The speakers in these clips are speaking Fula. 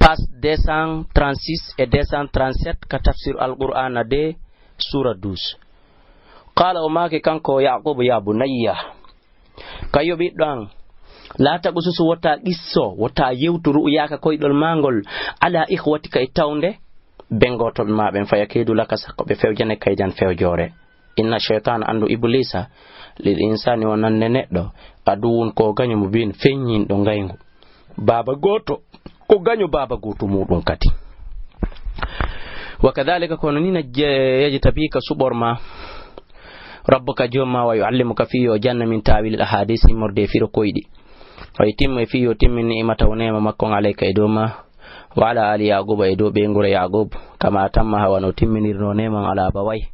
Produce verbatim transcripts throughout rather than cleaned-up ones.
Page deux cent trente-six et deux cent trente-sept ka tafsir Alqur'aana de, suura douze. Qaala, o maaki kanko Yaaquubu, "Yaa bunayya, kayo ɓiɗɗo an, laa taqsus, wota qisso, wota yewtu ru'yaaka koyɗol maa ngol, alaa ikhwatika, e tawnde ɓen gootoɓe maa ɓen, fayakiidu laka, sakko ɓe fewjane kaydan fewjoore. Inna shaytaana, anndu Ibliisa, lil insaani, wonande neɗɗo, aduwwun, ko gaño, mubiin, feññinɗo ngayngu." Baaba gooto, ko gaño baaba gooto muuɗum kadi. Wa kadhalika, kono ni na je-, yajtabika, suɓor ma, rabbuka, joom ma, wa yuallimuka, fii yo janna, min taawilil ahadis, immorde e firo koyɗi. Wa yutimma, e fii yo timmin, ni'matahu, neema makko on, alayka, e dow ma, wa ala ali Yaaquuba, e dow ɓeynguure Yaaquub, kama atammaha, wano timminirno neema on, ala abaway,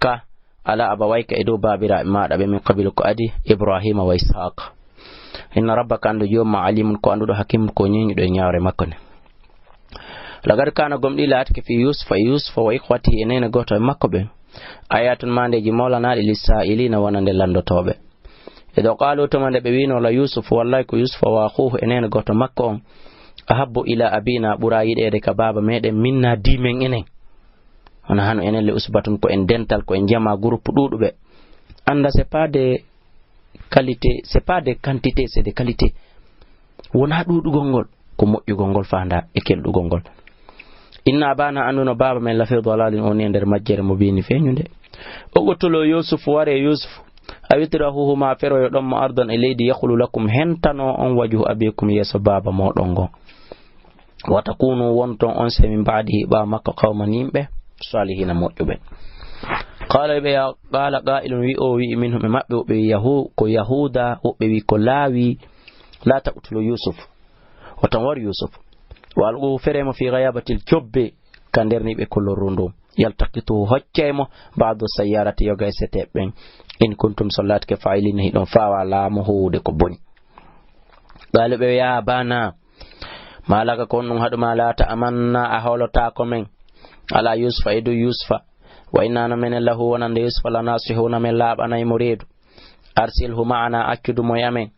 ka ala abawayka, e dow baabiraaɓe maaɗa ɓe, min qabilu, ko adii, Ibraahiima wa Ishaaq. Inna rabbaka, anndu joom ma, aliimun, ko annduɗo, hakiimun, ko ñeeñuɗo e ñaawre makko nde. Laqad kaana, gomɗii laatike, fii Yuusufa, e Yuusufa, wa ikhwatihi, e neene gooto e makko ɓe, ayaatun, maandeeji mawlanaaɗi, lissaa'iliina, wonande lanndotooɓe. Idh qaaluu, tuma nde ɓe wiino, la Yuusufu, wallaahi ko Yuusufa, wa akhuuhu, e neene gooto makko on, ahabbu ilaa abiinaa, ɓuraa yiɗeede ka baaba meɗen, minnaa, dii men enen. Wona hano enen le usbatun, ko en dental, ko en jamaa, groupe ɗuuɗuɓe. Annda, c'est pas des qualités, c'est pas des quantités, c'est des qualités. Wonaa ɗuuɗugol ngol, ko moƴƴugol ngol faandaa e kelɗugol ngol. Inna abaana, annduno baaba men, lafii dalalin, o woni e nder majjere, mubiini, feeñunde. Uqtulu Yuusuf, waree Yuusuf. Aw itrahuhu, maa feroyo ɗon mo ardan e leydi, yakhlu lakum, hentano on, wajhu abikum, yeeso baaba mooɗon ngon. Wa takunu, wonton on sey, min ba'dihi, ɓaawo makko, qawman, yimɓe, salihiina, moƴƴuɓe. Qaala, ɓe ya, qaala qaa'ilun, wi'o wi'i, minhum, e maɓɓe, woɓɓe wi'i, Yahu-, ko Yahuuda, woɓɓe wi'i, ko Laawi, laa taqtulu Yuusuf, wota on war Yuusuf. Wa alquhu, feree mo, fii ghayaabatil jubbi, ka nder niɓe kolorru ndun. Yaltaqituhu, hoccee mo, ba'du sayyaarati, yoga e seteeɓe ɓen. In kuntum, si on laatike, faa'iliina, hiɗon faawaa laamu huuwude ko boni. Qaalu, ɓe, yaa abaana, maa laka, ko honɗun haɗu maa, laa ta'amanna, a hoolotaako men, alaa Yuusufa, e dow Yuusufa, wa innaa, no menen, lahu, wonande Yuusufa, lanaasihuuna, men laaɓanay mo reedu. Arsilhu ma'anaa, accu du mo e amen,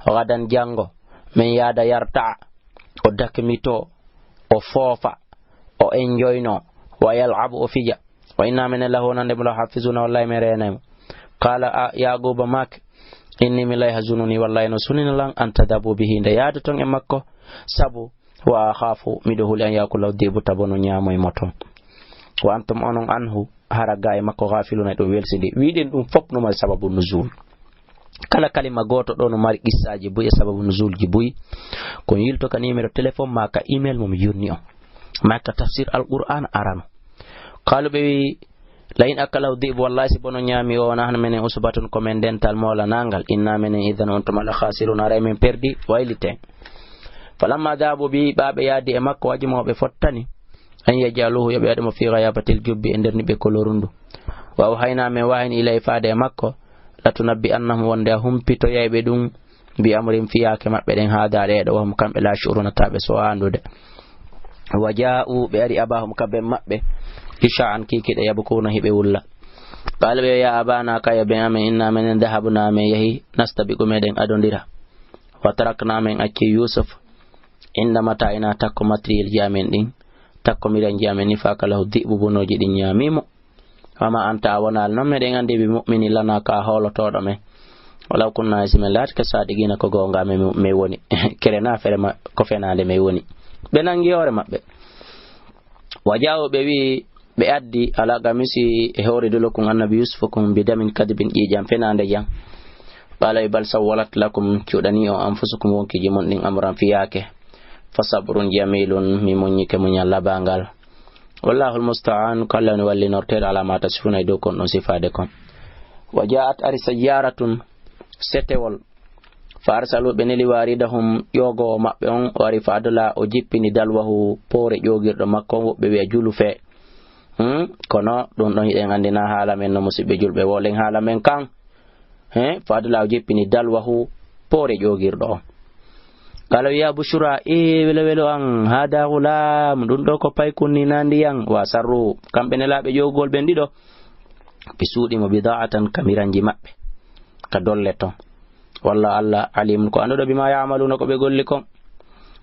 ghadan, janngo, men yaada, yarta', o dakmitoo, o foofa, o enjoynoo, wa yal'ab, o fija. Wa innaa, menen, lahu, wonande mo, lahaafizuuna, wallaahi men reenay mo. Qaala, a, Yaaquuba maaki, innii, min, layahzununii, wallaahi no sunina lan, an tadhabuu bihi, nde yaadoton e makko, sabu, wa akhaafu, miɗo huli, an ya'kulahu dhi'bu, tawa bono ñaamoy mo ton. Wa antum, onon, anhu, hara gaa e makko, ghaafiluuna, hiɗon welsindii. Wi'ɗen ɗun fow no mari sababu nuzuul. Kala kalima gooto ɗoo no mari qissaaji buy e sababu nuzuulji buy. Ko on yilto ka numéro téléphone maa ka email mo mi yonni on, maa ka tafsir Alqur'aana arano. Qaalu, ɓe wi'i, la in akalahu dhi'bu, wallaahi si bono ñaami o, wa nahnu, menen, usbatun, ko men dental moolanaangal, innaa, menen, idhan, on tuma, la khaasiruuna, haray men perdi, wayliten. Falammaa dhahabuu bihi, ɓaa ɓe yaadi e makko, wa ajma'uu, ɓe fottani, an yaj'aluuhu, yo ɓe waɗu mo, fii ghayaabatil jubbi, e nder niɓe kolorundu. Wa awhaynaa, men wahayni, ilayhi, faade e makko, latunabbi'annahum, wonde a humpitoyay ɓe ɗun, bi amrihim, fiyaake maɓɓe ɗen, haadaa, ɗee ɗoo, wa hum, kamɓe, laa yash'uruuna, taa ɓe suwaa anndude. Wa jaa'uu, ɓe ari, abaahum, ka ben maɓɓe, ishaa'an, kiikiiɗe, yabkuuna, hiɓe wulla. Qaalu, ɓe, yaa abaana, kayo ben amen, innaa, menen, dhahabnaa, men yahi, nastabiqu, meɗen adondira. Wa taraknaa, men acci Yuusuf, inda mataa'inaa, takko matériel ji amen ɗin, takko miranji amen ɗin, fa akalahu dhi'bu, bonooji ɗin ñaami mo. Wa maa anta, a wonaali non, meɗen anndi, bi mu'minin lanaa, ko a hoolotooɗo men. Walaw kunnaa, si men laatike, saadiqiina, ko goonga men, men woni. Kere naa fere ma, ko fenaande men woni. Ɓe nanngi hoore maɓɓe. Wa jaa'uu, ɓe wi'i, ɓe addi, alal qamiisihi, e hoore dolo kun, annabi Yuusufa kun, bi damin kadibin, ƴiiƴan fenaande jan. Qaala, bal sawwalat lakum, cuuɗanii on, anfusukum, wonkiiji mon ɗin, amran, fiyaake. Fa sabrun jamiilun, mi muññike muñal labangal. Wallaahul musta'aanu, ko Alla woni wallinorteeɗo, alaa maa tasifuuna, e dow ko on ɗon sifaade kon. Wa jaa'at, ari, sayyaaratun, setewol. Fa arsaluu, ɓe neli, waaridahum, ƴoogoowo maɓɓe on, o ari, fa adlaa, o jippini, dalwahu, poore ƴoogirɗo makko on, woɓɓe wi'a julufe. Hmm? Kono ɗun ɗon hiɗen anndi naa haala men no, musiɓɓe julɓe, woolen haala men kan. He, fa adlaa, o jippini, dalwahu, poore ƴoogirɗo on. Qaala, yaa bushraa, ee welo welo an, haadaa ghulaam, ɗun ɗoo ko paykun nii, naa ndiyan. Wa asarruuhu, kamɓe nelaaɓe ƴoogugol ɓen ɗiɗo, ɓe suuɗi mo, bidaa'atan, ka miranji maɓɓe, ka dolle ton. Wallaahu, Alla, aliimun, ko annduɗo, bimaa ya'maluuna, ko ɓe golli kon.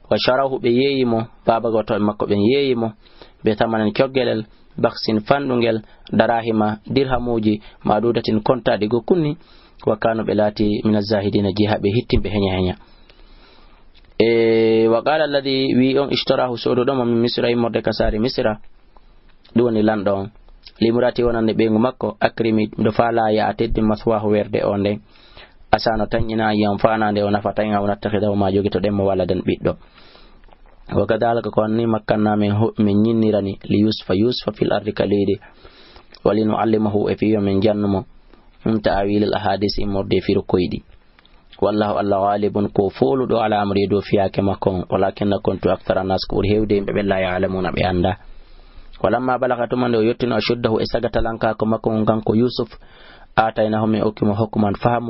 Wa sharawhu, ɓe yeeyi mo, baaba gooto e makko ɓen yeeyi mo, be thamanan coggelel, bakhsin fanɗungel, darahima dirhamuuji, madudatin kontaaɗi go kunni, wa kanu ɓe laati mina zahidina jiha ɓe hittimɓe heña heña. E wa qala alladhi wi on ishtarahu soduɗo mo min misra immorde ka saare misra, ɗum woni lanɗo on. Limurati wonande ɓeyngu makko, akrimi, miɗo faalaa ya a teddi maswahu werde o nden. Asano tanƴina an yan faanande o nafata en aw nattakhidahu ma jogito ɗen mo waladan ɓiɗɗo. Wa kadhalika ko anni makkanna min hu-, min ñinnirani li Yusufa, Yusufa fil ardi ka leydi. Wa li nuallimahu e fiyo min jannumo. Min ta'awilil ahadisi immorde firu koyɗi. Wallahu Allah ghalibun ko fooluɗo ala amri dow fiyaake makko on. Walakinna kuntu akthara nas ko ɓuri heewde yimɓe ɓen la ya'lamuna ɓe annda. Walamma balagha tuma nde o yottino ashuddahu e sagatalankako makko on kanko Yusuf. Ataynahu min okki mo hukman faham